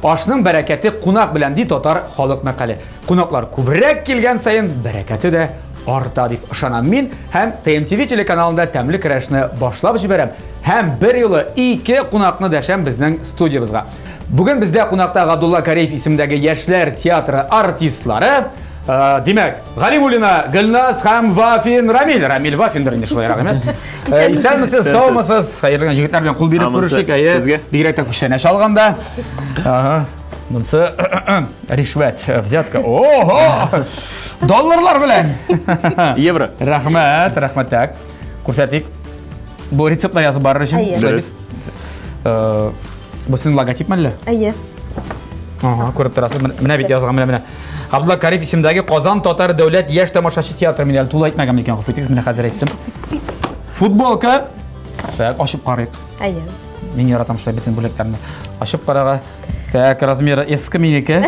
Ашның бәрәкәте кунак белән, ди татар халык мәкале. Кунаклар күбрәк килгән саен бәрәкәте дә арта дип ышанам мин һәм ТМТВ телеканалында тәмле көрәшне башлап җибәрәм һәм берьюлы ике кунакны дәшәм безнең студиябезгә. Бүген бездә кунакта Габдулла Кариев исемендәге яшьләр театры артистлары, э, димәк, Галимуллина Гөлназ һәм Вафин Рамиль. Рамиль Вафиндыр инде шулайрак, әйме? Э, Исәнмесез, саумысыз? Хәерле көн, җегетләр белән кул биреп күрешик. Әйе. Сезгә. Бигрәк тә күчтәнәч алганда. Ага. Монысы ришвәт, взятка. Ого! Долларлар белән. Евро. Рәхмәт, рәхмәт так. Күрсәтик. Бу рецептлар язып барыр өчен. Дөрес. Э, бу сезнең логотип мәллә? Әйе. Ага, күреп торасыз. Менә бит язган, менә менә. Абдулла Кариев исемендәге Казан татар дәүләт яшь тамашачы театры. Мин әле тулы әйтмәгән икән, гафу итегез, менә хәзер әйттем. Футболка. Так, ачып карыйк. Әйе. Мин яратам шулай бөтен бүләкләрне. Ачып карага. Так, размеры эски минеке.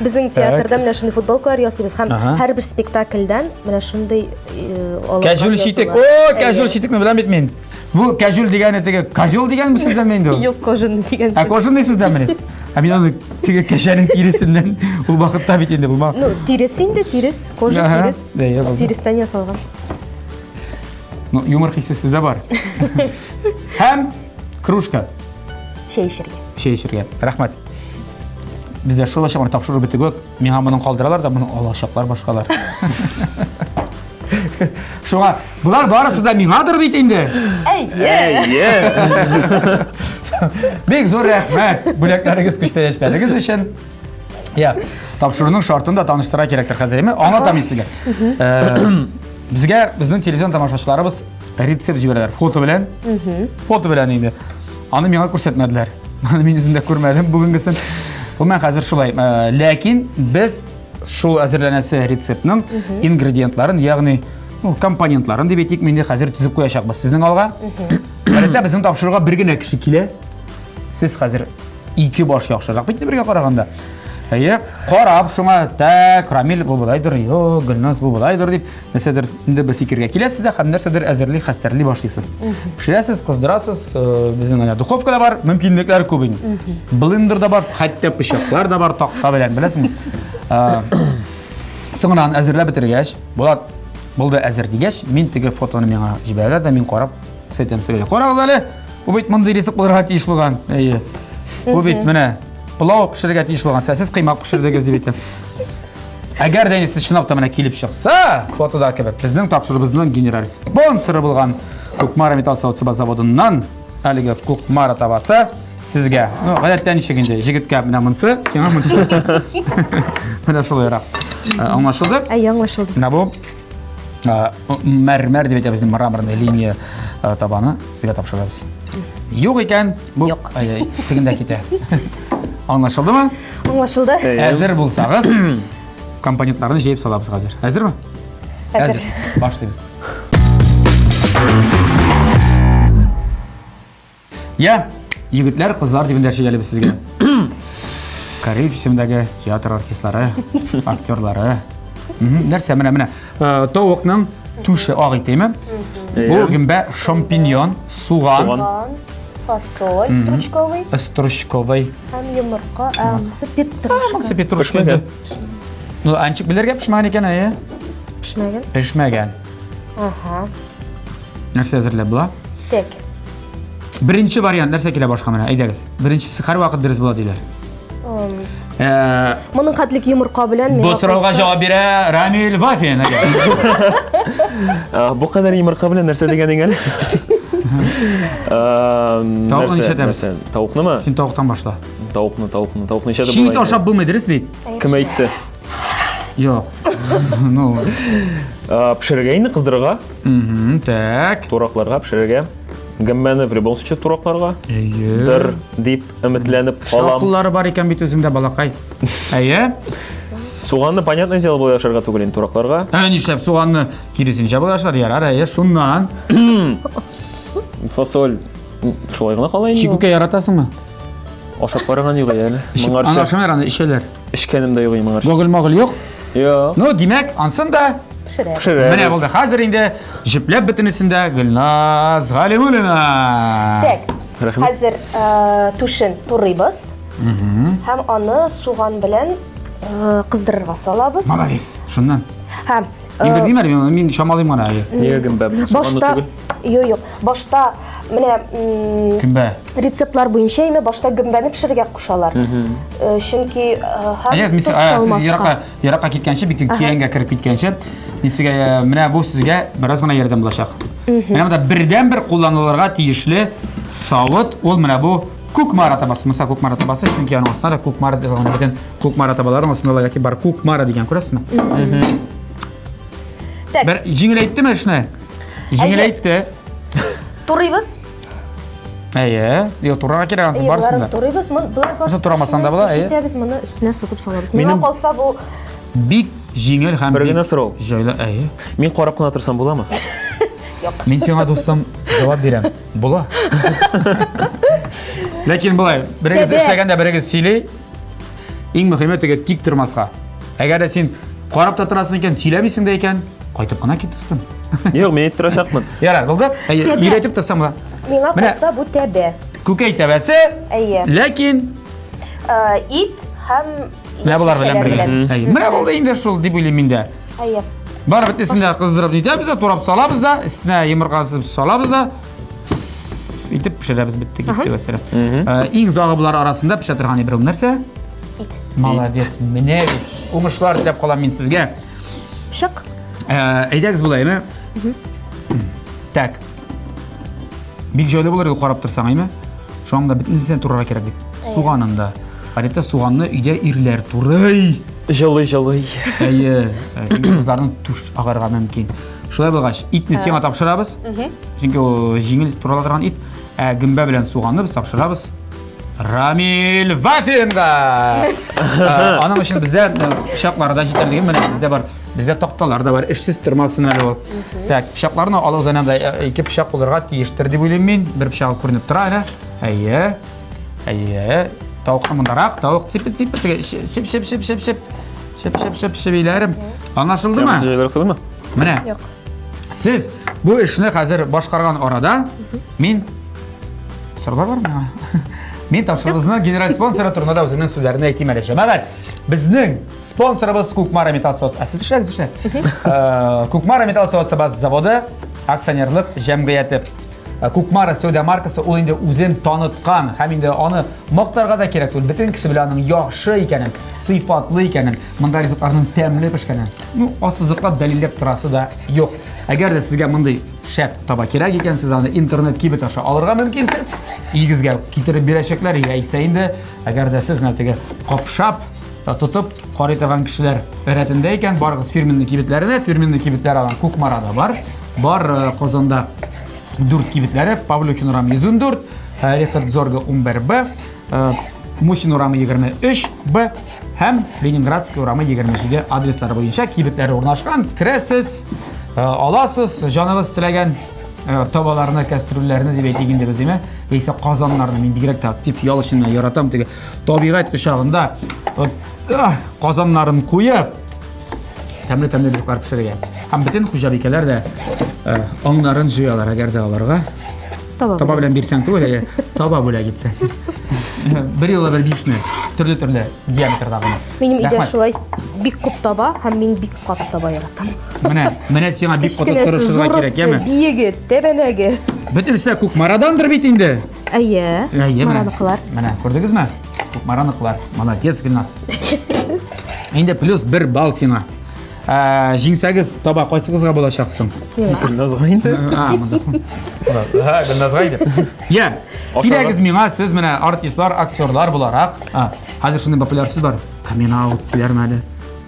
Безнең театрда менә шундый футболкалар ясыйбыз һәм һәрбер спектакльдән менә шундый э, Кәҗүл читек. О, кәҗүл читекне беләм бит мин. Бу кәҗүл дигәне теге козел дигән сүздәнме инде ул? Юк, кожаный дигән сүз. Ә кожаный сүздәнмени? Ә мин аны теге кәҗәнең тиресеннән ул вакытта бит инде булма. Ну, тирес инде, тирес, кожа тирес. Тирестән ясалган. Ну, юмор хисе сездә бар. Һәм кружка. Чәй эчәргә. Чәй эчәргә. Рәхмәт. Бездә шул булачак, моны тапшыру бетүгә миңа моны калдыралар да, моны алачаклар башкалар. Шуңа болар барысы да миңадыр бит инде. Әйе. Әйе. Бик зур рәхмәт бүләкләрегез, күчтәнәчләрегез өчен. Я, тапшыруның шартын да таныштыра кирәктер хәзер, әйме? Аңлатам мин сезгә. Э, безгә безнең телевизион тамашачыларыбыз рецепт җибәрәләр, фото белән. Фото белән инде. Аны миңа күрсәтмәделәр. Аны мин үзем дә күрмәдем бүгенгесен. Гомумән хәзер шулай. Э, ләкин без шул әзерләнәсе рецептның ингредиентларын, ягъни ну, компонентларын дип әйтик, инде хәзер төзеп куячакбыз сезнең алга. Гадәттә безнең тапшыруга бер генә кеше килә. Сез хәзер ике баш яхшырак бит бергә караганда. Әйе, карап шуңа, так, Рамил бу болайдыр, юк, Гөлназ бу болайдыр дип, нәрсәдер инде бер фикергә киләсез дә һәм нәрсәдер әзерли, хәстәрли башлыйсыз. Пешерәсез, кыздырасыз, э, безнең әнә духовка да бар, мөмкинлекләр күп инде. Блендер да бар, хәтта пычаклар да бар, такта белән, беләсеңме? Э, соңыннан әзерләп бетергәч, Булат булды әзер дигәч, мин теге фотоны миңа җибәрәләр дә, мин карап әйтәм сезгә. Карагыз әле, бу бит мондый ризык булырга тиеш булган. Әйе. Бу бит менә пылау пешерергә тиеш булган. Сез кыймак пешердегез дип әйтәм. Әгәр дә сез чынлап та менә килеп чыкса, фотода кебек, безнең тапшыруыбызның генераль спонсоры булган Кукмара металл савыт-саба заводыннан әлеге Кукмара табасы сезгә. Ну, гадәттә ничек инде, җегеткә менә монсы, сиңа монсы. Менә шулайрак. Э, аңлашылды? Әйе, аңлашылды. Менә бу э, мәрмәр дип әйтәбез, мраморная линия э, табаны сезгә тапшырабыз. Юк икән, бу Юк. Ай, тегендә китә. Аңлашылдымы? Аңлашылды. Әзер булсагыз, компонентларны җыеп салабыз хәзер. Әзерме? Әзер. Башлыйбыз. Я, егетләр, кызлар дип эндәшик әле без сезгә. Кариев исемендәге театр артистлары, актерлары. Нәрсә, менә, менә. Э, тавыкның түше ак итеме? Бу гөмбә шампиньон, суган. Суган, фасоль стручковый. Стручковый. Һәм йомырка, ә монысы петрушка. Монысы петрушка. Пешмәгән. Ну, анчик белергә пешмәгән икән, әйе. Пешмәгән. Пешмәгән. Ага. Нәрсә әзерләп була? Так. Беренче вариант нәрсә килә башка менә? Әйдәгез. Беренчесе һәрвакыт дөрес була диләр. Э, Моның хәтлек йомырка белән Бу сорауга җавап бирә Рамил Вафин. Э, бу кадәр йомырка белән нәрсә дигәнең әле? Э, Тавыкны нишләтәбез? Тавыкнымы? Син тавыктан башла. Тавыкны, тавыкны, тавыкны нишләтеп була? Чит ашап булмый, дөрес бит? Кем әйтте? Юк. Ну. Пешерергә инде, кыздырырга. Так. Туракларга пешерергә. Гөмбәне в любом случае туракларга. Әйе. Дыр дип өметләнеп калам. Шакыллары бар икән бит үзеңдә, балакай. Әйе. Суганны, понятное дело, болай ашарга түгел инде туракларга. Ә нишләп суганны киресенчә болай ашар? Ярар, әйе, шуннан. Фасоль шулай гына кала инде. Чикүкә яратасыңмы? Ашап караган юк әле. Моңарчы. Аны ашамыйлар, аны эчәләр. Эчкәнем дә юк моңарчы. Гогыл-могыл юк? Юк. Ну, димәк, ансын да Пешерәбез. Пешерәбез. Менә булды. Хәзер инде җепләп бөтенесен дә Гөлназ Галимуллина. Так. Рәхмәт. Хәзер э, түшен турыйбыз. Һәм аны суган белән э, кыздырырга салабыз. Молодец. Шуннан. Һәм Мин э, белмим әле, мин, мин чамалыйм гына. әйе. Нигә гөмбә? Суганны башта түгел. юк, юк. Башта менә м, Гөмбә. рецептлар буенча име башта гөмбәне пешерергә кушалар. Э, Чөнки э, һәм Әйе, мин тоз сез салмаска. еракка, еракка киткәнче, бик тирәнгә кереп киткәнче, мин сезгә э, менә бу сезгә бераз гына ярдәм булачак. Менә монда бердән-бер кулланылырга тиешле савыт, ул менә бу Кукмара табасы, Муса Кукмара табасы, чөнки аның астында да Кукмара дип язылган. Бөтен Кукмара табаларының астында логотип бар. Кукмара дигән, күрәсезме? Так. Бер җиңеләйттеме эшне? Җиңеләйтте. Турыйбыз. Әйе, юк, турарга кирәк анысы Әйе, барысын боларын да. турыйбыз. Мон- Болар барысын турамасаң да була, әйе. Итәбез, моны өстенә сытып салабыз. Миңа Минем- калса бу Бик җиңел һәм Бер бик генә сорау. җайлы, әйе. Мин карап кына торсам буламы? юк. Мин сиңа, дустым, җавап бирәм. Була. Ләкин болай, берегез Тәбә. эшләгәндә берегез сөйли. Иң мөһиме теге тик тормаска. Әгәр дә син карап та торасың икән, сөйләмисең дә икән, кайтып кына кит, дустым. Юк, мин әйтеп торачакмын. Ярар, булды. Әйе, Тәбә. Өйрәтеп торсам була. Миңа Менә. калса бу тәбә. Күкәй тәбәсе, Әйе. ләкин Э, Ит һәм менә болар белән яшелчәләр бергә. белән. Әйе. Менә булды инде шул дип уйлыйм мин дә. Әйе. Бар бөтенесен дә кыздырып нитәбез дә, турап салабыз да, өстенә йомыркасын салабыз да, итеп пешерәбез, бетте китте вәссәлам. Э, Иң озагы болар арасында пешә торган бер нәрсә? Ит. Молодец, менә бит. Уңышлар теләп калам мин сезгә. Пычак. Э, Әйдәгез болай, әйме? Так. Бик җайлы булыр иде карап торсаң, әйме? Шуның да бөтенесен турарга кирәк бит. Суганын да. Гадәттә суганны өйдә ирләр турый. Җылый, җылый. Әйе, чөнки кызларның түш агарга мөмкин. Шулай булгач, итне сиңа тапшырабыз. Чөнки ул җиңел турала торган ит. Ә гөмбә белән суганны без тапшырабыз Рамил Вафинга. Ә, Аның өчен бездә э, пычаклар да җитәрлек. Менә бездә бар. Бездә такталар да бар. Эшсез тормасын әле ул. Так, пычакларны алыгыз әнә дә э, ике пычак булырга тиештер дип уйлыйм мин. Бер пычагы күренеп тора әнә. Әйе. Әйе. Тавыкны мондарак, тавык ципи-ципи теге чип чип чип чип чип. Чип чип чип чибиләрем. Аңлашылдымы? Җайлырак түгелме? Менә. Юк. Сез бу эшне хәзер башкарган арада мин сораулар бар миңа. Мин тапшыруыбызның генераль спонсоры турында да үземнең сүзләрне әйтим әле. Җәмәгать, безнең спонсорыбыз Кукмара Металл Савыт. Ә сез эшләгез эшлә. Э, Кукмара Металл савыт сабасы заводы акционерлык җәмгыяте. Э, Кукмара сәүдә маркасы ул инде үзен таныткан һәм инде аны мактарга да кирәк түгел. Бөтен кеше белә аның яхшы икәнен, сыйфатлы икәнен, монда ризыкларның тәмле пешкәнен. Ну, ассызыклап дәлилләп торасы да юк. Әгәр дә сезгә мондый шәп таба кирәк икән, сез аны интернет кибет аша алырга мөмкинсез. Өегезгә китереп бирәчәкләр, яисә инде әгәр дә сез менә теге капшап тотып карый торган кешеләр рәтендә икән, барыгыз фирменный кибетләренә. Фирменный кибетләр алар Кукмарада бар. Бар э, Казанда дүрт кибетләре, Павлюхин урамы 114, э, Рихард Зорга 11Б, э, Мусин урамы 23Б һәм Ленинградский урамы 27 адреслары буенча кибетләре урнашкан. Керәсез, э, аласыз, җаныгыз теләгән э, табаларны, кәстрүлләрне дип әйтик инде без, димә, яисә казаннарны мин бигрәк тә актив ял өчен яратам теге табигать кочагында казаннарын куеп тәмле-тәмле ризыклар пешерергә. Һәм бөтен хуҗабикәләр дә э, аңнарын җыялар, әгәр дә аларга Таба, таба белән бирсәң түгел, әйе, таба бүләк итсәң. Бер юлы бер бишне төрле-төрле диаметрдагыны. Минем өйдә Рәхмәт. шулай бик күп таба һәм мин бик каты таба яратам. Менә, менә сиңа бик каты Кечкенәсе, тырышырга кирәк, зурысы, яме. биеге, тәбәнәге. Бөтенесе дә Кукмарадандыр бит инде. Әйе. Әйе, менә. Мараныкылар. Менә, күрдегезме? Кукмараныкылар. Молодец, Гөлназ. Инде плюс бер балл сиңа. Ә, җиңсәгез, таба кайсыгызга булачак соң? Гөлназга инде. А, монда. Ха, Гөлназга инде. Я, сөйләгез миңа, сез менә артистлар, актерлар буларак. А, хәзер шундый популяр сүз бар. Камин-аут диләрме әле?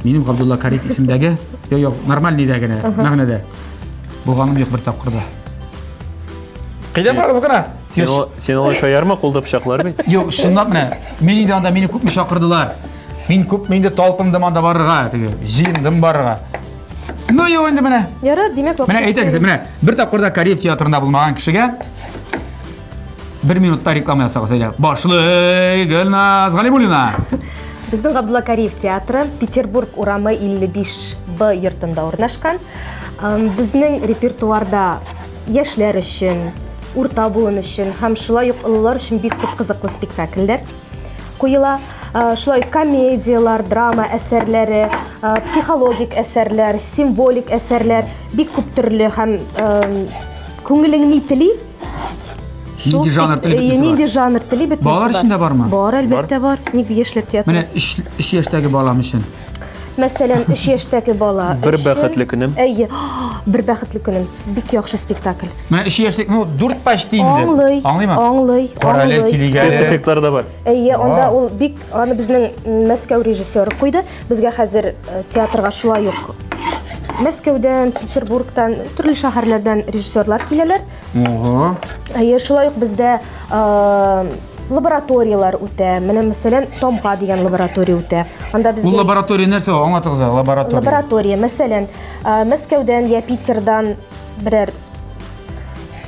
Минем Габдулла Кариев исемдәге, юк, юк, нормальныйда генә, мәгънәдә. Булганым юк бер тапкыр да. Кыйда барыгыз гына. Син, син алай шаярма, кулда пычаклар бит. Юк, чынлап менә. Мин инде анда мине күпме чакырдылар. Мин күпме инде талпындым анда барырга, теге, җыендым барырга. Ну, юк инде менә. Ярар, димәк, Менә әйтәгез, менә бер тапкыр да Кариев театрында булмаган кешегә бер минутта реклама ясагыз, әйдә. Башлый Гөлназ Галимуллина. Безнең Габдулла Кариев театры Петербург урамы 55 Б йортында урнашкан. Безнең репертуарда яшьләр өчен, урта буын өчен һәм шулай ук олылар өчен бик күп кызыклы спектакльләр. куела. Шулай комедияләр, драма әсәрләре, психологик әсәрләр, символик әсәрләр бик күп төрле һәм күңелең ни тели? Нинди жанр тели бөтенесе бар? Нинди жанр тели бөтенесе Балалар өчен дә бармы? Бар, әлбәттә бар. Ник яшьләр театры? Менә 3 яшьтәге балам өчен. Мәсәлән, 3 яшьтәге бала. Бер бәхетле көнем. Әйе, бер бәхетле көнем. Бик яхшы спектакль. Менә 3 яшьлек, ну, 4 почти инде. Аңлый. Аңлыймы? Аңлый. Карале килгән. Спецэффектлар да бар. Әйе, анда ул бик аны безнең Мәскәү режиссеры куйды. Безгә хәзер э, театрга шулай ук Мәскәүдән, Петербургтан, төрле шәһәрләрдән режиссерлар киләләр. Ого. Әйе, шулай ук бездә э, лабораторияләр үтә. Менә мәсәлән, Томга дигән лаборатория үтә. Анда безгә Ул лаборатория нәрсә ул? Аңлатыгыз әле, лаборатория. Лаборатория, мәсәлән, э, Мәскәүдән я Питердан берәр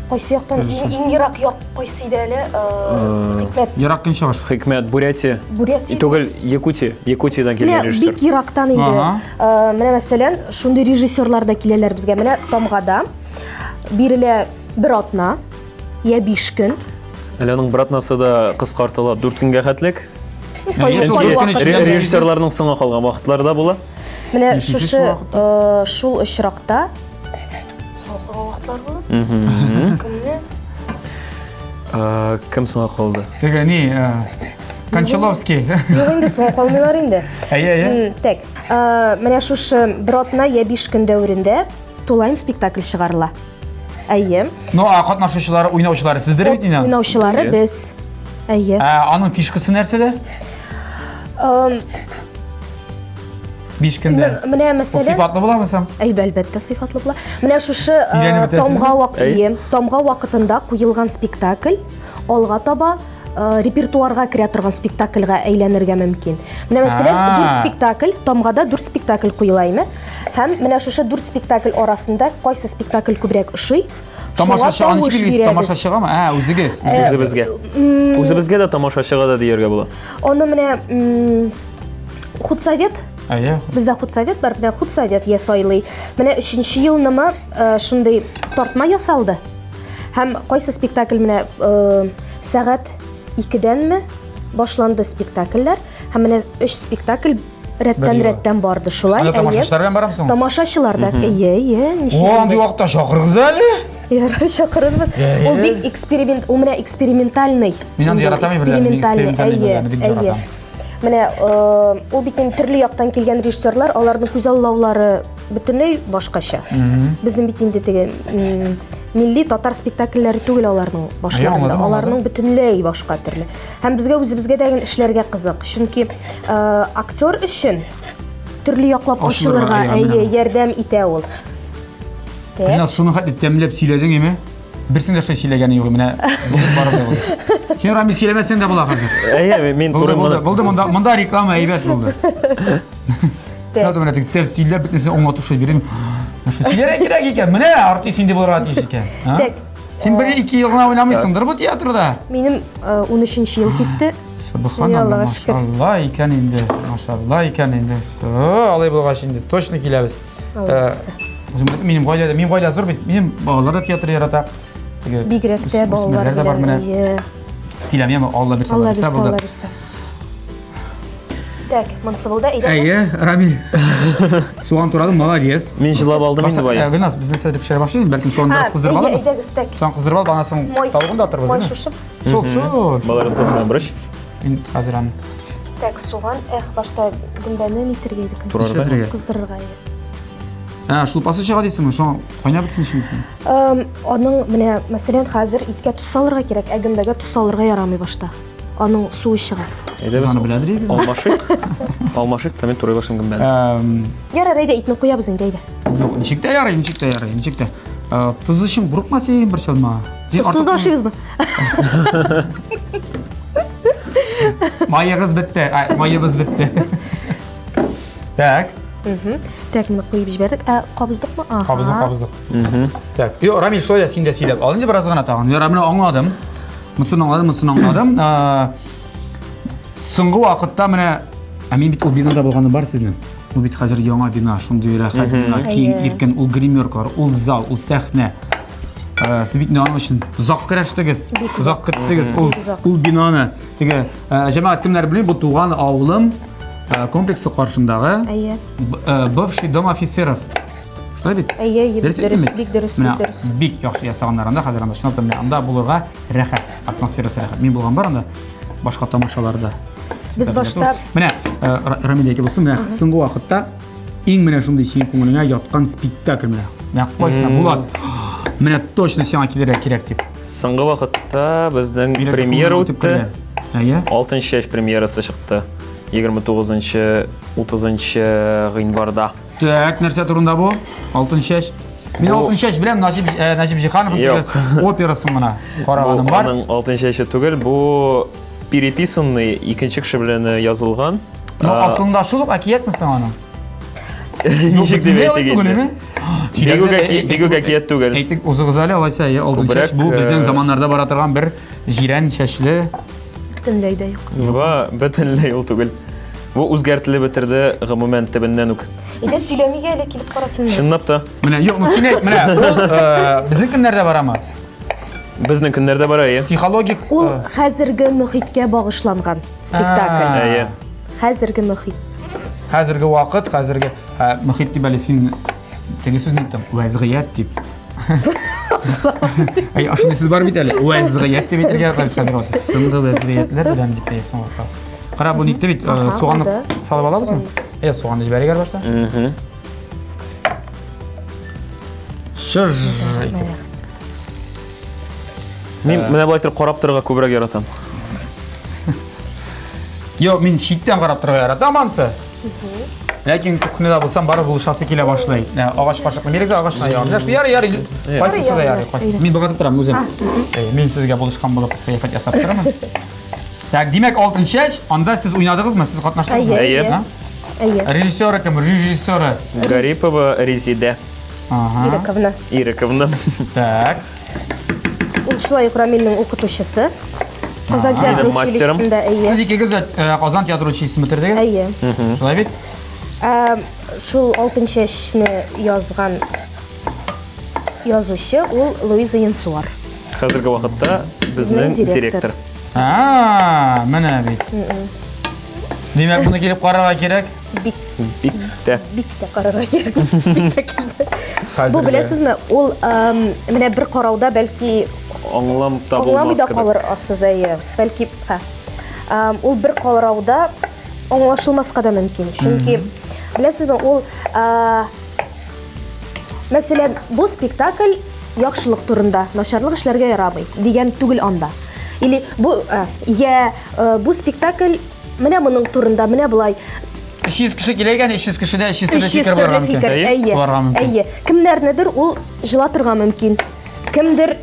Кайсы яктан? Иң, иң ерак як кайсы иде әле? Э, Хикмәт. Ерак Көнчыгыш. Хикмәт, Бурятия. Бурятия. Түгел, Якутия. Якутиядән килгән Менә режиссер. бик ерактан инде. Ага. Э, Менә мәсәлән, шундый режиссерлар да киләләр безгә. Менә Тамгада бирелә бер атна я 5 көн. Әле аның бер атнасы да кыскартыла 4 көнгә хәтлек. Кай- Чөнки кай вакыт ре- белән. режиссерларның соңга калган вакытлары да була. Менә Ничек шушы шул вакытта? э, шул очракта Соңга калган вакытлар була. Кемне? Э, Кем соңга калды? Теге ни, э, Кончаловский. Юк инде соңга калмыйлар инде. Әйе, әйе. М, Так, э, менә шушы бер атна я 5 көн дәверендә тулаем спектакль чыгарыла. Әйе. Ну, а катнашучылары, уйнаучылары сездер бит инде? Уйнаучылары Әйе. без. Әйе. Ә аның фишкасы нәрсәдә? Эм, 5 көндә. Менә Ул мәсәлән, сыйфатлы буламы соң? Әйбә, әлбәттә, сыйфатлы була. Менә шушы э, Өйрәнеп бетәсезме? тамга вак Әй. ие, тамга вакытында куелган спектакль алга таба э, репертуарга керә торган спектакльгә әйләнергә мөмкин. Менә мәсәлән, А. дүрт спектакль, тамгада дүрт спектакль куела име? Һәм менә шушы дүрт спектакль арасында кайсы спектакль күбрәк ошый? шуңа Тамашачы, аны тавыш ничек билгелисез? бирәбез. Тамашачыгамы? Ә, үзегез. Э, Үзебезгә. Үзебезгә дә тамашачыга да дияргә була. Аны менә м, худсовет Әйе. Бездә худсовет бар, менә худсовет я сайлый. Менә өченче елнымы э, шундый тартма ясалды. Һәм кайсы спектакль менә э, сәгать 2-дәнме башланды спектакльләр. Һәм менә өч спектакль рәттән-рәттән барды шулай. Анда әйе. тамашачылар белән барамсың? Тамашачылар да, әйе, әйе, ничек. О, андый вакытта чакырыгыз әле. Ярар, чакырырбыз. Әйе. Ул бик эксперимент, ул менә экспериментальный. Мин аны яратам, әйберләрне, мин Экспериментальный, экспериментальный әйе, әйберләрне бик әйе. яратам. Менә э, ул бит инде төрле яктан килгән режиссерлар, аларның күзаллаулары бөтенләй башкача. Безнең бит инде теге м, милли татар спектакльләре түгел аларның башларында. аңладым, аңладым. Аларның бөтенләй башка төрле. Һәм безгә үзебезгә дә эшләргә кызык, чөнки э, актер өчен төрле яклап Ачылырга, ачылырга әйе, әйе, менә. ярдәм итә ул. Так. Гөлназ, шуны хәтле тәмләп сөйләдең име? Берсен дә шулай сөйләгәне юк, менә бүген барып та булды. Син Рамил сөйләмәсәң дә була хәзер. Әйе, мин Булды, туры булды, моны. булды, монда, монда реклама әйбәт булды. Так. Менә теге тәфсилләп бөтенесен аңлатып шулай бирәм. Шул сөйләргә кирәк икән. Менә артист инде булырга тиеш икән. А? Так. Син бер ике ел гына уйнамыйсыңдыр бу театрда. Минем э, 13 ел китте. Субханалла, Аллага шөкер. машалла икән инде. Машалла икән инде. Всё, алай булгач инде точно киләбез. Алла Э, бирсә. Үзем әйтәм, минем гаиләдә, минем гаилә зур бит. Минем балалар да театр ярата. Теге Бигрәк тә балалар үсмерләр дә бар белән. менә. Әйе. Киләм, яме, Алла бирсә, Алла Алла бирсә бирсә, булды. Алла бирсә. Так, монысы булды, әйдә. Әйе, Рамил. Суган турадың, молодец. Мин җылап алдым инде Башта, бая. э, Гөлназ, без нәрсә дип пешерә башлыйбыз? Бәлкем суганны бераз кыздырып әйдә, алырбыз. әйдәгез, так. Суган кыздырып алып, аннан соң Май. тавыгын да атырбыз, Май әйме? шушып. Шул, шул. Балаларым тез белән борыч. Мин хәзер аны. Так, суган, эх, башта гөмбәне нитергә идек. Турарга. Нишләтергә? Кыздырырга иде. Ә, шулпасы чыга дисеңме? Шуңа кайнап бетсен өчен син. Эм, Аның менә, мәсәлән, хәзер иткә тоз салырга кирәк, ә гөмбәгә тоз салырга ярамый башта. Аның суы чыга. Әйдә без Аны беләдер идегез. алмашыйк. Алмашыйк та мин турый башлыйм гөмбәне. Эм, Ярар, әйдә, итне куябыз инде, әйдә. Юк, ничек тә ярый, ничек тә ярый, ничек тә. Э, Тоз өчен курыкма син, борчылма. Син Тозсыз да артык- ашыйбызмы? Маегыз бетте. Ай, маебыз бетте. Так, Мгм. Так, менә куеп җибәрдек. Ә кабыздыкмы? Ага. кабыздык, кабыздык. Так, йо, Рамил, шулай да син дә сөйләп ал инде бераз гына тагын. Ярар, менә аңладым. Монысын аңладым, монысын аңладым. Э, Соңгы вакытта менә ә мин бит ул бинада булганым бар сезнең. Ул бит хәзер яңа бина, шундый рәхәт бина, киң, Әйе. иркен, ул гримеркалар, ул зал, ул сәхнә. Э, сез бит аның өчен озак көрәштегез, озак көттегез ул ул бинаны. Теге э, җәмәгать кемнәр белми, бу туган авылым э, комплексы каршындагы Әйе. Бывший дом офицеров. Шулай бит? Әйе, әйе, бик дөрес, бик дөрес, бик дөрес. Бик яхшы ясаганнар анда, хәзер анда чынлап та менә анда булырга рәхәт, атмосферасы рәхәт. Мин булган бар анда башка тамашаларда. Без башта менә Рамилә әйтеп булсын, менә соңгы вакытта иң менә шундый синең күңелеңә яткан спектакль менә. Менә кайсы Булат. Менә точно сиңа килергә кирәк дип. Соңгы вакытта безнең премьера үтте. Әйе. Алтын чәч премьерасы чыкты. 29-нчы, 30 гыйнварда. Так, нәрсә турында бу? Алтын чәч. Мин Алтын чәч беләм, Наҗип э, Наҗип Җиһановның операсын гына караганым бар. Аның Алтын чәче түгел, бу переписанный икенче кеше белән э, язылган. Ну, асылында шул ук әкиятме соң аның? Ничек дип әйтик инде? Бигүк әкият түгел. Әйтик, узыгыз әле, алайса, Алтын чәч бу безнең э, заманнарда бара торган бер җирән чәчле. Бөтенләй дә юк. Ва, бөтенләй ул түгел. Бу үзгәртелеп бетерде, гомумән, төбеннән үк. Әйдә сөйләмик әле, килеп карасыннар. Чынлап та. Менә, юк, ну син әйт, менә, ул э, безнең көннәрдә барамы? Безнең көннәрдә бара, әйе. Психологик Ул э, хәзерге мөхиткә багышланган спектакль. Әйе. Хәзерге мөхит. Хәзерге вакыт, хәзерге ә, мөхит дип әле син теге сүзне әйттең, вәзгыять дип. Әй, шундый сүз бар бит әле. Вәзгыять дип әйтергә яратабыз хәзер вакыт. Сынды вәзгыятьләр белән дип әйтсәң вакыт. Кара, бу нитте бит, э, суганны салып алабызмы? Әйе, суганны җибәрик әле башта. Шыр итеп. Мин менә болай торып карап торырга күбрәк яратам. Юк, мин читтән карап торырга яратам ансы. Ләкин кухняда булсам, барып булышасы килә башлый. Ә, Агач кашыкны бирегез, агачны аягын. Менә шул ярый, ярый. Кайсысы да ярый, кайсысы. Мин болгатып торам үзем. Әй, Мин сезгә булышкан булып кыяфәт ясап торамын. Так, димәк, алтын чәч, анда сез уйнадыгызмы? Сез катнаштыгызмы? Әйе, Әйе. А? Әйе. Режиссеры кем? Режиссеры. Гарипова Резидә Ага. Ирековна. Ирековна. Так. Ул шулай ук Рамилнең укытучысы. Казан театр Минем мастерым. училищесында, әйе. Сез икегез дә э, Казан театр училищесын бетердегез? Әйе. Шулай бит? Ә, шул алтын чәчне язган язучы ул Луиза Янсуар. Хәзерге вакытта безнең Безнең директор. директор. А, менә бит. Димәк, моны килеп карарга кирәк. Бик Бик тә. бик тә карарга кирәк бу спектакльне. Бу Хәзерге. беләсезме, ул эм, менә бер карауда бәлки Аңлам табылмас аңламый да кебек. калыр асыз, әйе. Бәлки, ха. Эм, ул бер карауда аңлашылмаска да мөмкин. Чөнки беләсезме, ул э, мәсәлән, бу спектакль яхшылык турында, начарлык эшләргә ярамый дигән түгел анда. Или бу э, я э, бу спектакль менә моның турында, менә болай 300 кеше килә икән, 300 кешедә 300 төрле 300 фикер төрле булырга мөмкин. фикер. Әйе. Булырга мөмкин. Әйе. Кемнәрнедер ул җылатырга мөмкин. Кемдер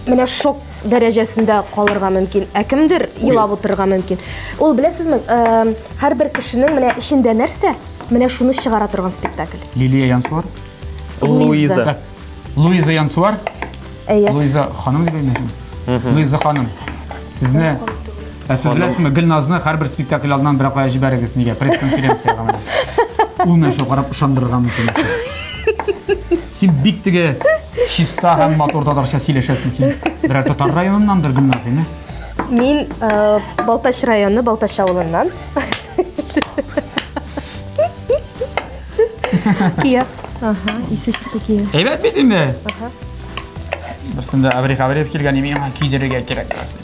менә шок дәрәҗәсендә калырга мөмкин, ә кемдер елап утырырга мөмкин. Ул беләсезме, э, һәрбер кешенең менә эчендә нәрсә, менә шуны чыгара торган спектакль. Лилия Янсуар. Луиза. Так, Луиза Янсуар. Әйе. Луиза ханым дип әйтмәсен. Луиза ханым. Сезне Ә сез беләсезме, Гөлназны һәрбер спектакль алдыннан берәр кая җибәрегез нигә? Пресс-конференциягә менә. Ул менә шул карап ышандырырга мөмкин. Син бик теге чиста һәм матур татарча сөйләшәсең син. Берәр татар районыннандыр Гөлназ, әйме? Мин э, Балтач районы, Балтач авылыннан. Кия. Ага, исе чыкты кия. Әйбәт бит инде. Берсендә Әбри Хәбриев килгән, миңа көйдерергә кирәк бераз.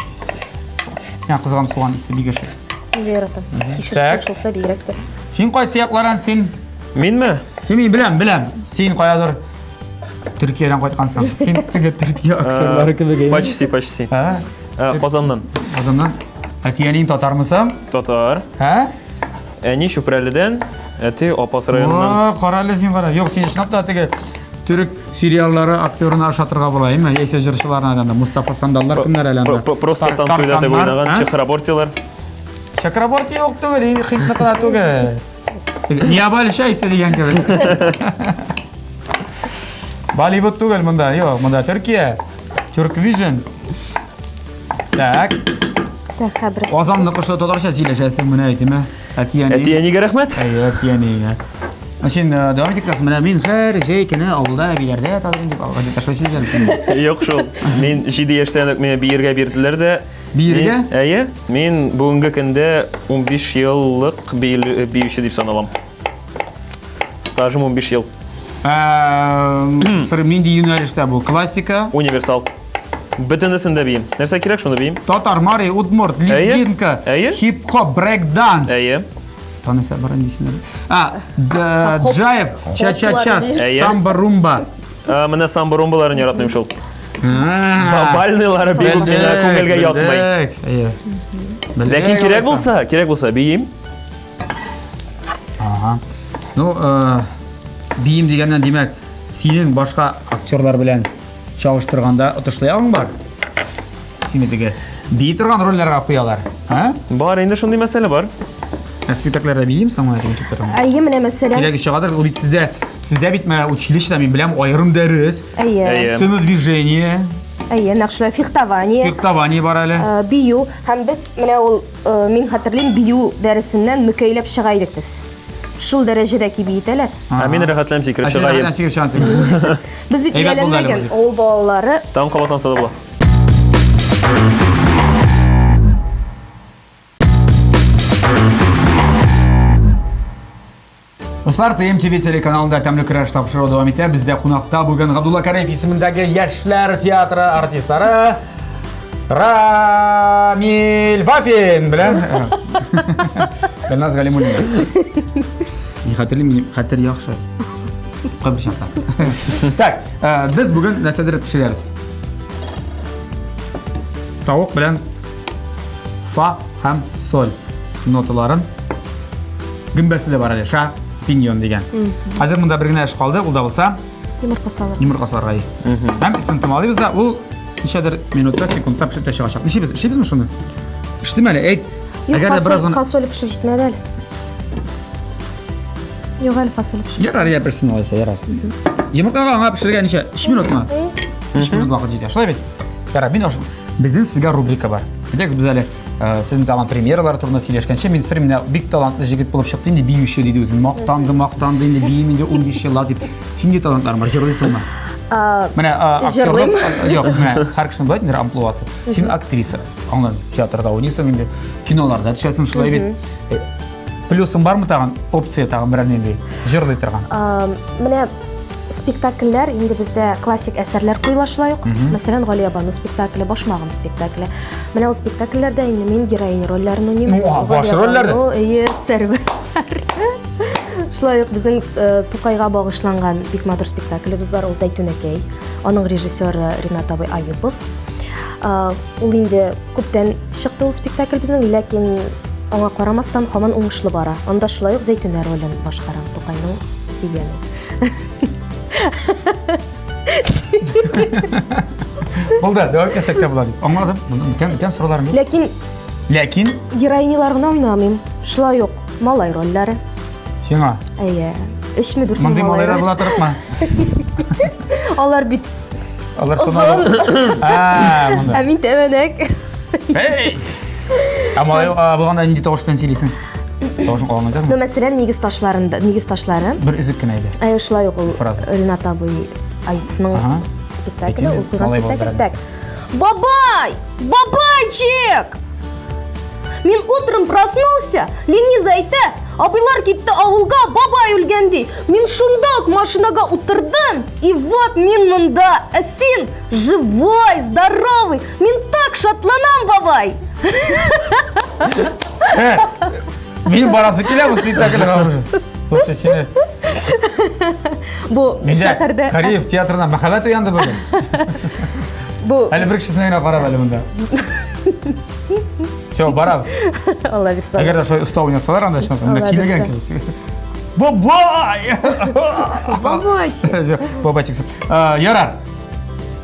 Миңа кызган суган исе бик ошый. Мин дә яратам. Кишер Так. кушылса бигрәк тә. Син кайсы яклардан син? Минме? Син мин беләм, беләм. Син каядыр Төркиядән кайткансың. Син теге Төркия актерлары кебек. әйе? Почти, почти. Ә? Э, Казаннан. Казаннан. Әти-әниең татармы соң? Татар. Ә? Әни Чүпрәледән, әти Апас районыннан. О, кара әле син кара. Юк, син чынлап та теге төрек сериаллары актерына ошатырга була, әйме? Яисә җырчыларына да. Мустафа Сандаллар кемнәр әле анда? Просто танцуйда дип уйнаган Чехрабортилар. Чакраборти юк түгел, хитныкы да түгел. Не обольщайся дигән кебек. Болливуд түгел монда, юк, монда Төркия. Түрквижн. Так. Син э, дәвам итик тә, менә мин һәр җәй көне авылда әбиләрдә ятадым дип, гадәттә шулай сөйләгән. Юк шул. Мин 7 яшьтән үк мине биергә бирделәр дә. Биергә? Әйе. Мин бүгенге көндә 15 еллык биюче дип саналам. Стажым 15 ел. Сыр нинди юнәлештә бу? Классика? Универсал. Бөтенесен дә биим. Нәрсә кирәк, шуны биим. Татар, мари, удмурт, лезгинка, хип-хоп, брейк-данс. Әйе. Танысы бар инде исемнәре. А, джаев, ча-ча-ча, самба-румба. Менә самба-румбаларын яратмыйм шул. Бальныйлары бик үк миңа күңелгә ятмый. Ләкин кирәк булса, кирәк булса биим. Ага. Ну, э, биим дигәннән, димәк, синең башка актерлар белән чагыштырганда отышлы ягың бар. Сине теге бии торган рольләргә куялар. А? Бар, инде шундый мәсьәлә бар. Ә спектакльләрдә биим соң менә ничек торган? Әйе, менә мәсәлән. Кирәге чыгадыр, ул бит сездә, сездә бит менә училищеда мин беләм, аерым дәрес. Әйе. Сценодвижение. Әйе, нәкъ шулай фехтование. Фехтование бар әле. Э, бию һәм без менә ул Э, мин хәтерлим, бию дәресеннән мөкәйләп чыга идек без. Шул дәрәҗәдә ки биетәләр. Ә мин рәхәтләнеп сикереп чыга идем. Сикереп чыга Без бит ияләнмәгән авыл балалары. Тагын кабатланса да була. Дуслар, ТМТВ телеканалында Тәмле көрәш тапшыруы дәвам итә. Бездә кунакта бүген Габдулла Кариев исемендәге Яшьләр театры артистлары Рамиль Вафин белән Гөлназ Галимуллина. Ни хәтерлим, минем хәтер яхшы. Кайбер чакта. Так, э, без бүген нәрсәдер пешерәбез. Тавык белән фа һәм соль ноталарын гөмбәсе дә бар әле, ша пиньон дигән. Хәзер монда бер генә эш калды, ул да булса йомырка салырга. Йомырка салырга. Һәм өстен томалыйбыз да, ул ничәдер минутта, секундта пешеп тә чыгачак. Нишлибез? Эшлибезме шуны? Эштем әле, әйт. Әгәр дә бераз фасоль пешеп җитмәде әле. Юк әле фасоль пешеп. Ярар, я пешсен алайса, ярар. Йомыркага аңа пешергә ничә? 3 минутмы? 3 минут вакыт җитә. Шулай бит? Ярар, мин Безнең сезгә рубрика бар. Әйдәгез без әле э, сезнең тагын премьералар турында сөйләшкәнче, мин сер менә бик талантлы җегет булып чыкты инде биюче диде үзен. Мактанды, мактанды инде биим инде 15 еллар дип. Нинди талантларың бар? Җырлыйсыңмы? Менә җырлыйм. Юк, менә һәр кешенең була инде амплуасы. Син актриса. Аңладым. Театрда уйныйсың инде, киноларда төшәсең шулай бит. Э, плюсың бармы тагын? Опция тагын берәр нинди? Җырлый торган. Менә спектакльләр инде бездә классик әсәрләр куела шулай ук. Мәсәлән, Галиябану спектакле, Башмагым спектакле. Менә ул спектакльләрдә инде мин героиня рольләрен уйныйм. Ну, баш рольләрне? Әйе, Сәрвәр. Шулай ук безнең э, Тукайга багышланган бик матур спектаклебез бар, ул Зәйтүнәкәй. Аның режиссеры Ринат абый Аюпов. Э, ул инде күптән чыкты ул спектакль безнең, ләкин аңа карамастан һаман уңышлы бара. Анда шулай ук Зәйтүнә ролен башкарам, Тукайның сөйгәне. Булды, дәвам итсәк тә була дип. Аңладым. Бүтән бүтән сорауларым юк. Ләкин Ләкин героинялар гына уйнамыйм. Шулай ук малай рольләре. Сиңа. Әйе. Өчме дүртме Мондый малайлар була торыпмы? Алар бит Алар озын. А, монда. Ә мин тәбәнәк. Эй! Ә малай булганда нинди тавыш белән сөйлисең? Тавышың калын айтасың? Ну, мәсәлән, нигез ташларында, нигез ташлары. Бер өзек кенә иде. Әйе, шулай ук ул Ренат абый Аюповның спектакле, ул куйган спектакль. Так. Бабай! Бабайчик! Мин утром проснулся, Лениза әйтә, абыйлар китте авылга, бабай үлгән ди. Мин шунда ук машинага утырдым, и вот мин монда, ә син живой, здоровый. Мин так шатланам, бабай! Мин барасы килә бу спектакльгә уже. Слушай, сине. Бу шәһәрдә Кариев театрына мәхәббәт уянды бүген. Бу Әле бер кешесенә генә карап әле монда. Все, барабыз. Алла бирсә. Әгәр дә шулай оста уйнасалар анда чынлап менә сөйләгән кебек. Бабай! Бабайчик. Бабайчик. Ярар.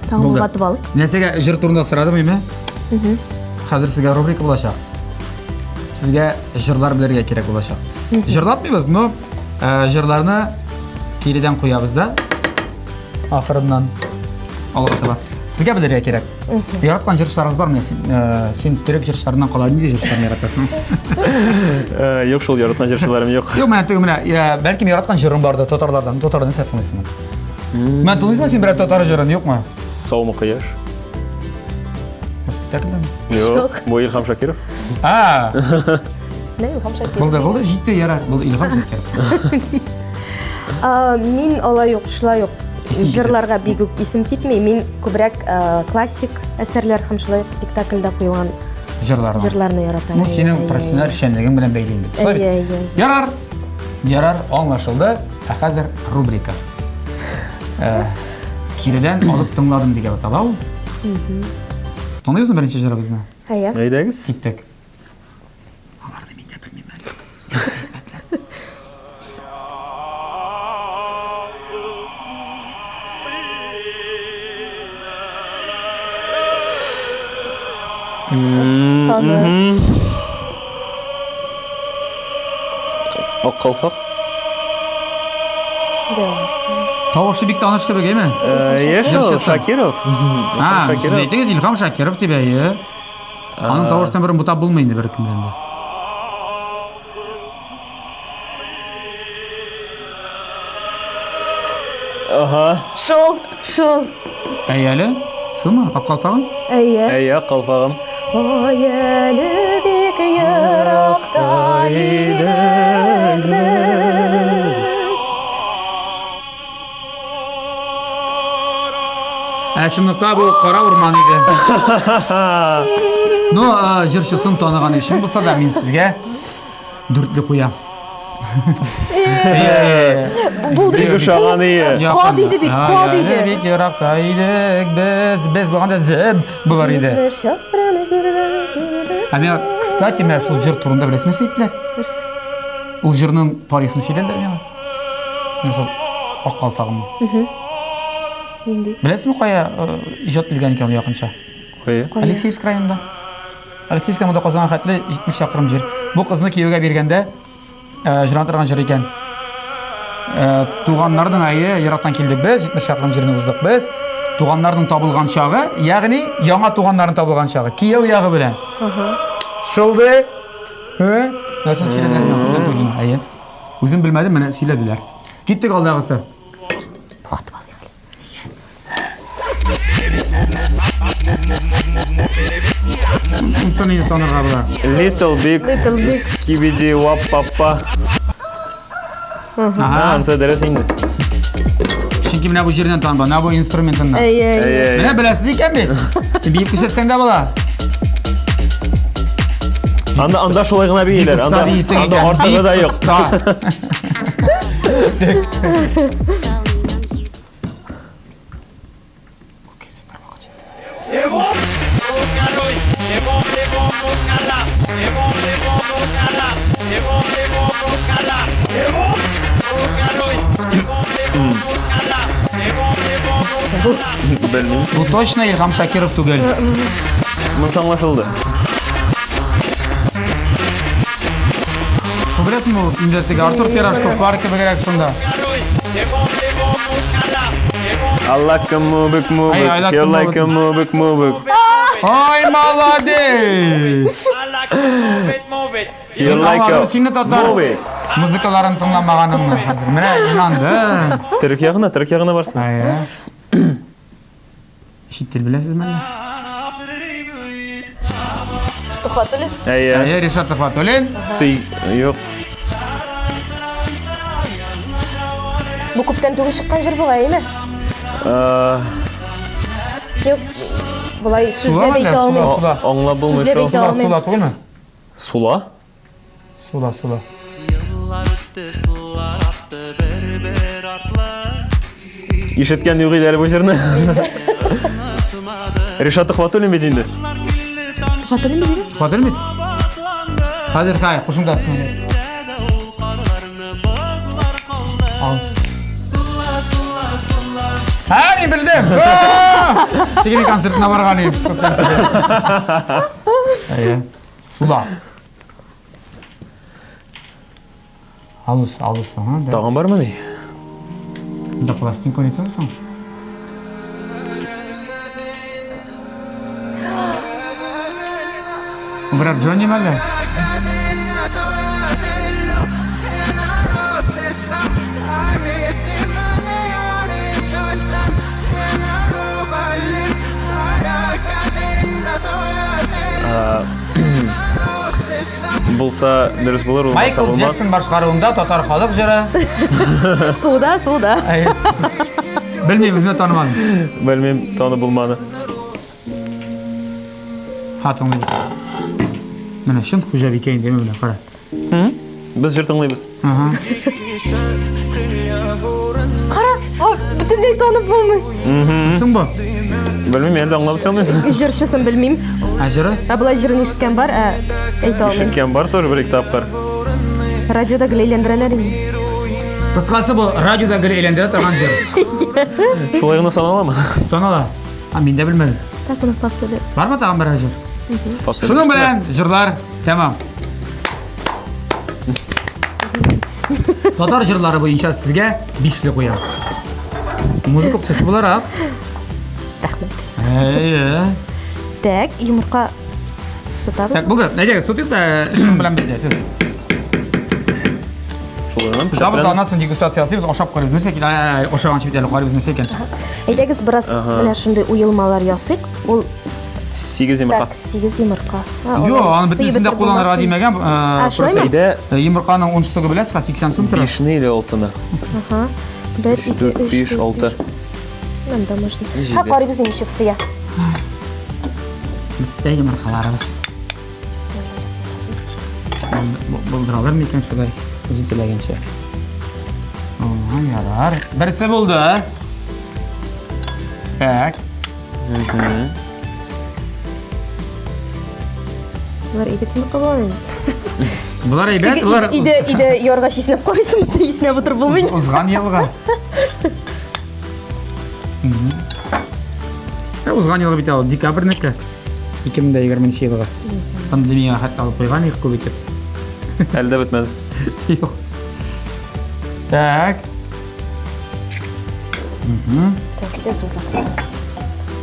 Тагын батып алыйк. Нәрсәгә җыр турында сорадым име? Хәзер сезгә рубрика булачак. Сезгә җырлар белергә кирәк булачак. Җырлатмыйбыз, но э, җырларны киредән куябыз да. Ахырыннан алга таба. Сезгә белергә кирәк. Яраткан җырчыларыгыз бармы? Син, э, син төрек җырчыларыннан кала нинди җырчыларны яратасың? Э, юк шул яраткан җырчыларым юк. Юк, менә теге менә, э, бәлкем яраткан җырың бардыр татарлардан. Татардан нәрсә тыңлыйсың? Менә тыңлыйсыңмы син берәр татар җырын, юкмы? Саумы кояш? Бу спектакльдәме? Юк, бу Илһам Шакиров. А, Менә Илһам Шакиров. булды, булды, җитте, ярар. Булды, Илһам Шакиров. А, Мин алай ук, шулай ук Исем китә. җырларга бик үк исем китми. Мин күбрәк э, классик әсәрләр һәм шулай ук спектакльдә куелган Җырларны. җырларны яратам. Ну, Әйе, синең әйе, профессиональ эшчәнлегең белән бәйле инде. Шулай бит? Әйе, әйе. Ярар. Ярар, аңлашылды. Ә хәзер рубрика. Э, Киредән алып тыңладым дигән атала ул. Тыңлыйбызмы беренче җырыбызны? Әйе. Әйдәгез. Киттек. Аларны мин дә белмим әле. Таныш. Ак калфак. Тавышы бик таныш кебек, әйме? Э, шул, Шакиров. А, сез әйтегез, Илһам Шакиров дип, әйе. Аның тавыш тембрын бутап булмый инде беркем белән дә. Ага. Шул, шул. Әй әле, шулмы? Ак калфагым? Әйе. Әйе, ак калфагым. Ай әле бик еракта идек без. Ә чынлыкта бу кара урман иде. Ну, җырчысын таныган өчен булса да мин сезгә дүртле куям. Булды Бик ошаган ие. Ка диде бит, ка диде. Бик еракта идек без, без булганда зеб булыр иде. Ә миңа, кстати, менә шул җыр турында беләсезме нәрсә әйттеләр? Нәрсә? Ул җырның тарихын сөйләделәр миңа. Менә шул ак калфагымны. Нинди? Беләсезме кая э, иҗат ителгән икән ул якынча? Кая? Кая? Алексеевск районында. Алексеевск монда Казанга хәтле 70 чакрым җир. Бу кызны кияүгә биргәндә э, җырлана торган җыр икән. Э, туганнарның әйе, ерактан килдек без, 70 чакрым җирне уздык без. Туганнарның табылган чагы, ягъни яңа туганнарның табылган чагы, кияү ягы белән. Ага. Шылды. Һе? Нәрсә сөйләделәр миңа күптән түгел генә. Әйе. Үзем белмәдем, менә сөйләделәр. Киттек алдагысы. Туктатып алыйк әле. Инсан инде танырга була. Little Big, Little Big. Skibidi Wap Papa. Ага. Ансы дөрес инде. Чөнки менә бу җирдән таныла, менә бу инструментыннан. Әйе, әйе. Әйе. Менә беләсез икән бит. Син биеп күрсәтсәң дә була. Анда анда шулай гына бииләр. Оста Анда биисең анда икән. артыгы да Бик юк. оста. Белмим. Бу точно Илһам Шакиров түгел. Монысы аңлашылды. Бу беләсеңме ул инде теге Артур Пирожков бар кебегрәк шунда. I like a move it, move Ай, I it. like You to move like it. a move it, move it. Ай, молодец! You like Аңладым a сине татар move it. музыкаларын тыңламаганыңны хәзер. Менә инандым. Төрек ягына, төрек ягына барсын. Әйе. Чит тел беләсезме әллә? Тухватуллин. Әйе. Әйе, Ришат Тухватуллин. Сый, юк. Бу күптән түгел чыккан җыр бугай, әйеме? Э, Юк, болай Сула сүзләп мәллә? әйтә алмыйм. Сула, сула. Аңлап булмый Сүзләп шул. әйтә Сула, алмыйм. сула түгелме? Сула? Сула, сула. Ишеткән юк иде әле бу җырны. Ришат Тухватуллин бит инде. Тухватуллин бит инде. Тухватуллин бит. Хәзер хай, кушымта. Ал. Һә, мин белдем. Сигенең концертына барган идем. Әйе. Сула. Алыс, алыс, ага, да. Тагын бармыни? Да пластинка уйный соң? Берәр Джонни мәллә? Булса дөрес булыр, булмаса Майкл булмас. Джексон башкаруында татар халык җыры. Суда, суда. Әй, Белмим, үземне танымадым. Белмим, танып булмады. Ха, тыңлыйбыз. Менә чын хуҗабикә инде, менә кара. Без җыр тыңлыйбыз. Ага. Кара, о, бөтенләй танып булмый. Соң бу? Белмим, әле аңлап бетә алмыйм. Җырчысын белмим. Ә җыры? Ә болай җырын ишеткән бар, ә әйтә алмыйм. Ишеткән бар тоже бер ике тапкыр. Радиода гел әйләндерәләр инде. Кыскасы бу радиода гел әйләндерә торган җыр. Шулай гына саналамы? Санала. А мин дә белмәдем. Так, моны фасоле. Бармы тагын бер җыр? Фасоль Шуның пеште. белән җырлар тәмам. Татар җырлары буенча сезгә бишле куям. Музыка укытучысы буларак. Рәхмәт. Әйе. Так, йомырка сытабыз. Так, булды. Әйдәгез, сытыйк та эшем белән бетә. Сез. Шулай гына пешә Сытабыз, белән. аннан соң дегустация ясыйбыз, ашап карыйбыз. Нәрсә икән? Әй, Ашаганчы бит әле карыйбыз нәрсә икән. Әйдәгез, бераз менә шундый уелмалар ясыйк. Ул Сигез йомырка. так, 8 йомырка. Юк, аны бөтенесен дә кулланырга димәгән. А, шулаймы? Әйдә, Йомырканың 10 штугы беләсез, 80 сум тора. бишне или алтыны. Ага. 1 Өч, 2 дүрт, 3 биш, алты. Монда можно. Җиде. Ха, карыйбыз ничек сыя. Бетте йомыркаларыбыз. Булдыралар микән шулай? Үзе теләгәнчә. Ага, ярар. Берсе булды. Так. Болар әйбәт йомырка була инде. Болар әйбәт, болар Өйдә өйдә яргач иснәп карыйсың, монда иснәп утырып булмый. узган елга. Узган елгы бит ул декабрьнеке. 2020 елгы. Пандемия хәтта алып куйган идек күп итеп. Әле дә бетмәде. Юк. Так. Так, әйдә зуррак.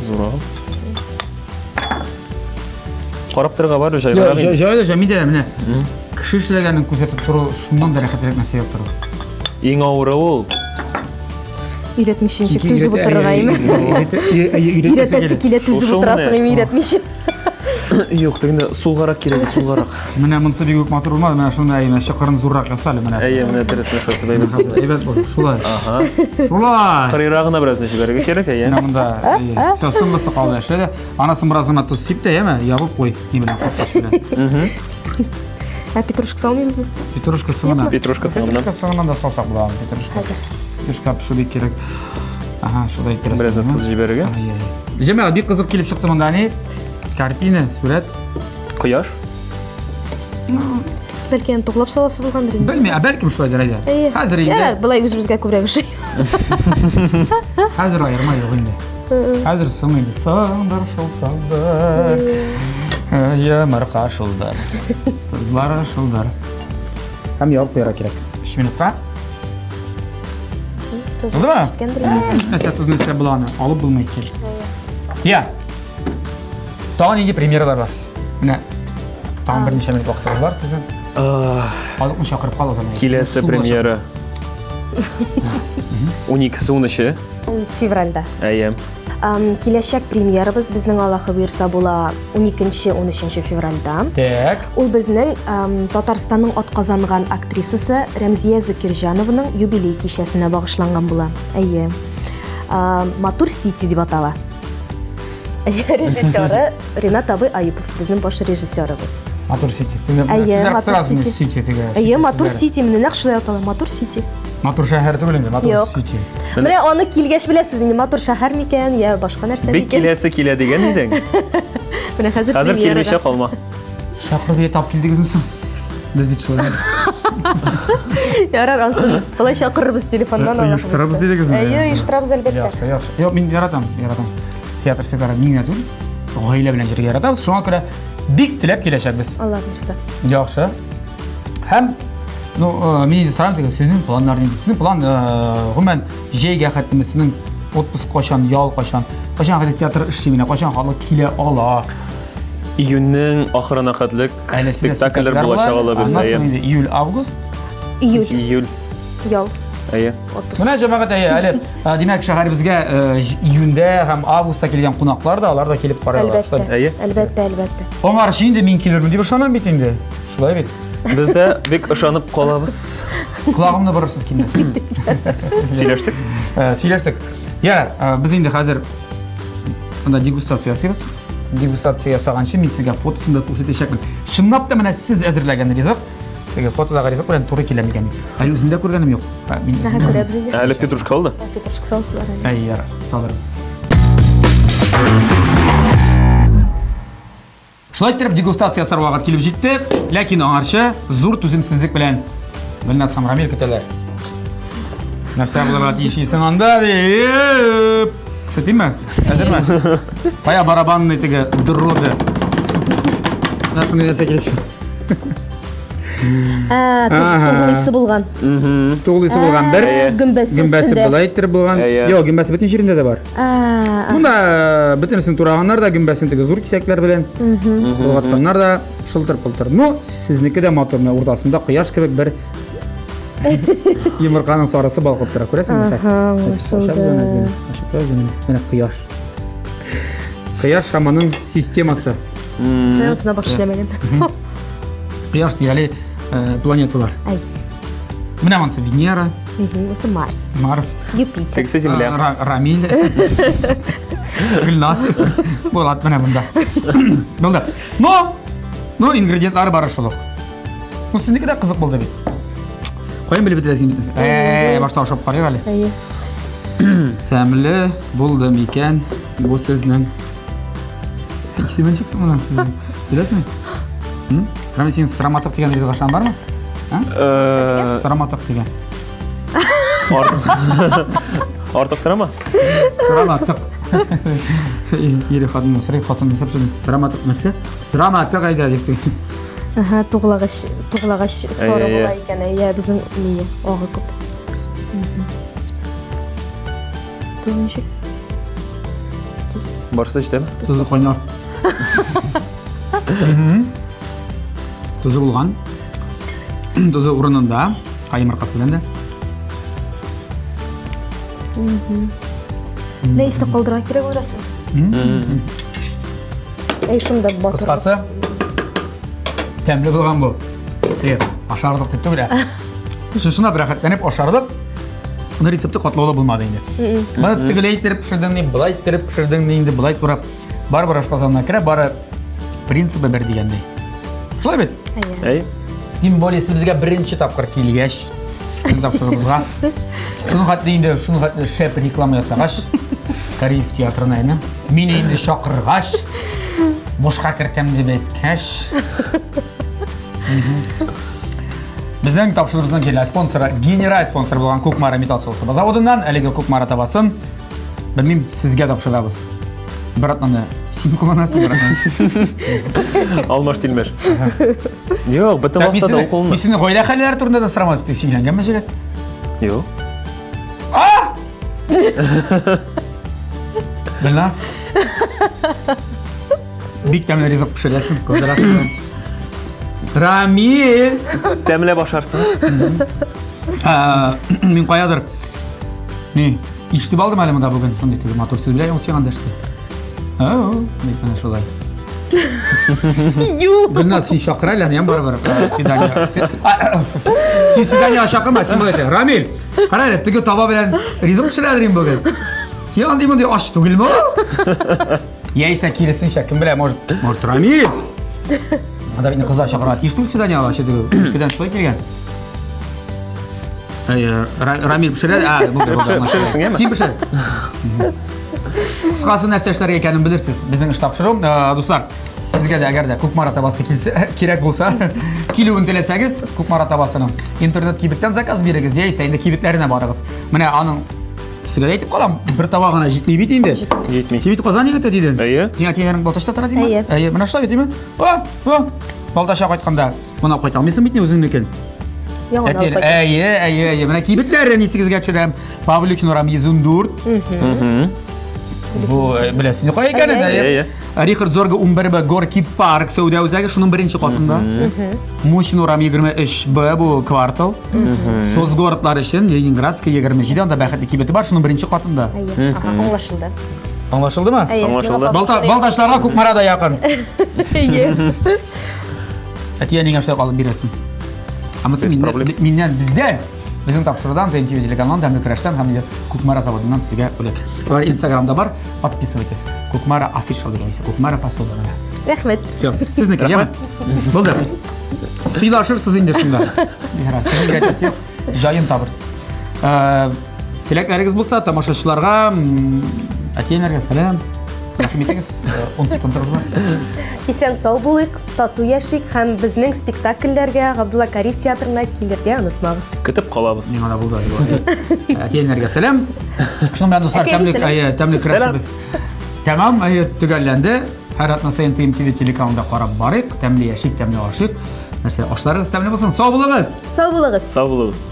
Зуррак. Карап торырга бар җайлырак инде. Җайлы җай, мин дә менә кеше эшләгәнен күзәтеп тору шуннан да рәхәтрәк нәрсә юк тору. Иң авыры ул. Өйрәтмичә ничек түзеп утырырга име? Өйрәтәсе килә түзеп Шушы утырасың менә. име өйрәтмичә. Юк, тегендә сулгарак кирәк, сулгарак. Менә монысы бик үк матур булмады, менә шуны әйе, чокырын зуррак яса әле менә. Әйе, менә дөрес менә шулай әйбәт. Хәзер әйбәт булды, шулай. Ага. Шулай. Кырыйрагына бераз җибәрергә кирәк, әйе. Менә монда әйе. Всё, соңгысы калды эшләде. Анасын бераз гына тоз сип тә, яме, ябып куй, ни белән, капкач белән. Ә петрушка салмыйбызмы? Петрушка соңына. Петрушка соңыннан. Петрушка соңыннан да салсак була, аны, петрушка. Хәзер. Петрушка пешү бик кирәк. Ага, шулай иттерәсең. Бераз тоз җибәрергә. Җәмәгать, бик кызык килеп чыкты монда, әни. Картина, сурәт. Кояш. Бәлки аны туглап саласы булгандыр инде. Белмим, ә бәлкем шулайдыр әйдә. Әйе. Хәзер инде, Ярар, болай үзебезгә күбрәк ошый. хәзер аерма юк инде. Хәзер соң инде. Саңдыр шул саңдыр. Йомырка шулдыр. Тозлары шулдыр. Һәм ябып куярга кирәк. 3 минутка. Тоз Булдымы? җиткәндер инде. Нәрсә тозны өстәп була аны? Алып булмый икән. Я. Тагын нинди премьералар бар? Менә тагын берничә минут вакытыгыз бар сезнең. Халыкны чакырып калыгыз әнә. Киләсе Шул булачак. премьера. 12-се 13-е. Февральдә. Әйе. Киләчәк премьерабыз безнең Аллаһы буйырса була 12-13 февральдә. Так. Ул безнең Татарстанның атказанган актрисасы Рәмзия Закирҗанованың юбилей кичәсенә багышланган була. Әйе. Матур Сити дип атала. Режиссеры Ренат абый Аюпов, безнең баш режиссерыбыз. Матур Сити. Әйе, Сүзләр Матур сразу Сити. Сити теге. Әйе, Матур сүзләре. Сити менә нәкъ шулай атала, Матур Сити. Матур шәһәр түгел инде, Матур Юк. Сити. Менә аны килгәч беләсез инде, матур шәһәр микән, я башка нәрсә Бик микән. киләсе килә дигән идең. Менә хәзер Хәзер премьерага. килмичә калма. Чакырып бile тап килдегезме соң? Без бит шулай. Ярар, ансын болай чакырырбыз телефоннан. Аллаһ Оештырабыз боерса. дидегезме? Әйе, оештырабыз әлбәттә. Яхшы, яхшы. Юк, мин яратам, яратам. Театр спектакль мин генә түгел, гаилә белән йөрергә яратабыз. Шуңа күрә бик теләп киләчәкбез. Алла боерса. Яхшы. Һәм ну, мин инде сорыйм теге, сезнең планнар нинди? Сезнең план, гомумән, җәйгә хәтлеме сезнең отпуск кайчан, ял кайчан? Кайчан хәтле театр эшли менә, кайчан халык килә ала? Июньнең ахырына хәтлек спектакльләр булачак ала бирсә. Аннан соң инде июль, август. Июль. Июль. Ял. Әйе. Отпуск. Менә җәмәгать әйе, әле димәк шәһәребезгә июньдә һәм августта килгән кунаклар да, алар да килеп карый ала. Әлбәттә. Әйе. Әлбәттә, әлбәттә. Аңарчы инде мин килермен дип ышанам бит инде. Шулай бит. Без дә бик ышанып калабыз. Колагымны борырсыз килмәс. Сөйләштек. Сөйләштек. Я, без инде хәзер монда дегустация ясыйбыз. Дегустация ясаганчы мин сезгә фотосын да күрсәтәчәкмен. Чынлап та менә сез әзерләгән ризык, теге фотодагы ризык белән туры килә микән? Әле үземдә күргәнем юк. Мин Әһә, күрәбез инде. Әле петрушка алды. Петрушка соусы бар әле. Әй, ярар, салырбыз. Шулай иттереп дегустация ясар вакыт килеп җитте, ләкин аңарчы зур түземсезлек белән Гөлназ һәм Рамил көтәләр. Нәрсә булырга тиеш исең анда дип. Күрсәтимме? Әзерме? Кая барабанный теге дроби. Менә шундый нәрсә килеп чыкты. Ә, туглыйсы булган. Туглыйсы булган бер. Гөмбәсе Гөмбәсе өстендә. болай иттереп булган. Әйе. Юк, гөмбәсе бөтен җирендә дә бар. Ә, Монда бөтенесен тураганнар да гөмбәсен теге зур кисәкләр белән болгатканнар да шылтыр-пылтыр. Ну, сезнеке дә матур, менә уртасында кояш кебек бер йомырканың сарысы балкып тора. Күрәсеңме? Аһа, аңлашылды. Менә кояш. Кояш һәм аның системасы. Анысына баш эшләмәгән. Кояш тирәли планеталар. Ай. Менә монысы Венера, Монысы Марс. Марс. Юпитер. Тегесе Земля. Рамиль. Гөлназ. Булат менә монда. Булды. Но, но ингредиентлары бары шул ук. Ну, сезнеке дә кызык булды бит. Каян белеп бетерәсең бит? Э, башта ашап карыйк әле. Әйе. Тәмле булды микән бу сезнең? Исеме ничек соң моның сезнең? Беләсеңме? Рамил, син сыраматык дигән ризык ашаган бармы? Э, Сыраматык дигән. Артык сырама? Сыраматык. Ире хатынны сорый, хатын нәрсә пешерде? Сыраматык нәрсә? Сыраматык әйдә дип. Аһа, туглагач, туглагач соры Әйе, була икән. Әйе, безнең ние, агы күп. Тузы ничек? Барсы җитәме? Тузы кайнар. Тузы булган. Тузы урынында, кайымыркасы белән дә. Менә истә калдырырга кирәк ул рәсем. Әй, шунда батыр. Кыскасы, тәмле булган бу. Теге, ашарлык дип түгел, ә. Шушына бер рәхәтләнеп ашарлык. Моны рецепты катлаулы булмады инде. Моны тегеләй иттереп пешердең ни, былай иттереп пешердең ни инде, былай турап. Барыбер ашказанына керә, бары принцибы бер дигәндәй. Шулай бит? Әйе. Әй. Тем более сез безгә беренче тапкыр килгәч, безнең тапшыруыбызга. Шуның хәтле инде, шуның хәтле шәп реклама ясагач, Кариев театрына инде, мине инде чакыргач, бушка кертәм дип әйткәч. Безнең тапшыруыбызның генераль спонсоры, генераль спонсор булган Кукмара металл соусы заводыннан әлеге Кукмара табасын, белмим, сезгә тапшырабыз. Бер атнаны син кулланасың, бер атнаны. Алмаш тилмеш. Юк, бөтен Так, мин вакытта да сине- ул кулына. Мин синең гаилә хәлләре турында да сорамадым, син өйләнгәнме, җегет? Юк. А! Гөлназ. Бик тәмле ризык пешерәсең, кыздырасың. Рамил! Тәмләп ашарсың. Ә, Мин каядыр ни, ишетеп алдым әле монда бүген. Шундый теге матур сүз белән ул сиңа дәште. Ау, бик менә шулай. Юк. Гөлназ, син чакыр әле, аны барыбер э, свидание. Син свидание чакырма, син болай әйтә. Рамил, кара әле, теге таба белән ризык пешерәдер инде бүген. Син андый мондый ач түгелме ул? Яисә киресенчә, кем белә, может, может Рамил. Анда бит кызлар чакырырга тиеш түгел свидание вообще теге. Өлкәдән шулай килгән. Әй, Рамил пешерә, а, булды, булды. Пешерәсең, әме? Син пешер. Кыскасы нәрсә эшләргә икәнен белерсез. Безнең эш тапшыру, дуслар, сезгә дә әгәр дә Кукмара табасы килсә, кирәк булса, килүен теләсәгез, Кукмара табасының интернет кибеттән заказ бирегез, яисә инде кибетләренә барыгыз. Менә аның сезгә дә әйтеп калам, бер таба гына җитми бит инде. Җитми. Син бит Казан егете дидең. Әйе. Син әтиләрең Балтачта тора димме? Әйе. Әйе, менә шулай бит, димме? О, о, Балтачка кайтканда моны алып кайта алмыйсың бит ни үзеңнекен. Яңаны алып Әтиләр, кайт. әйе, әйе, әйе. Менә кибетләрен исегезгә төшерәм. Павликин урам 114. Бу беләсез кая икәнен, Әйе, әйе. әйе. Рихард Зорга 11Б Горки парк сәүдә үзәге, шуның беренче катында. Мусин урамы 23Б бу квартал. Соцгородлар өчен Ленинградская 27, анда бәхетле кибете бар, шуның беренче катында. Әйе, ага, аңлашылды. Аңлашылдымы? Әйе, Аңлашылды. миңа Балта, папа Балтачларга Кукмара да якын. Әйе. Әти-әниңә шулай алып бирәсең. Ә монысы Без миннән, проблем. миннән бездән, безнең тапшырудан, ТНТ телеканалынан, Тәмле көрәштән һәм инде Кукмара заводыннан сезгә бүләк. Алар Инстаграмда бар, подписывайтесь. Кукмара official дигән исем, Кукмара посуда. Рәхмәт. Все, сезнеке, яме? Булды. Сыйлашырсыз инде шунда. Ярар, сезнең рәтесе юк, җаен табырсыз. Э, Теләкләрегез булса, тамашачыларга, әти-әниләргә сәлам. Рәхим итегез, 10 секундыгыз бар. Исән сау булыйк, тату яшик һәм безнең спектакльләргә Габдулла Кариев театрына килергә онытмагыз. Көтеп калабыз. Миңа да булды. Әти-әниләргә сәлам. Шуның белән дуслар, тәмле әйе, тәмле көрәшебез тәмам, әйе, төгәлләнде. Һәр атна саен ТМТВ телеканалында карап барыйк, тәмле яшик, тәмле ашыйк. Нәрсә, ашларыгыз тәмле булсын. Сау булыгыз. Сау булыгыз. Сау булыгыз.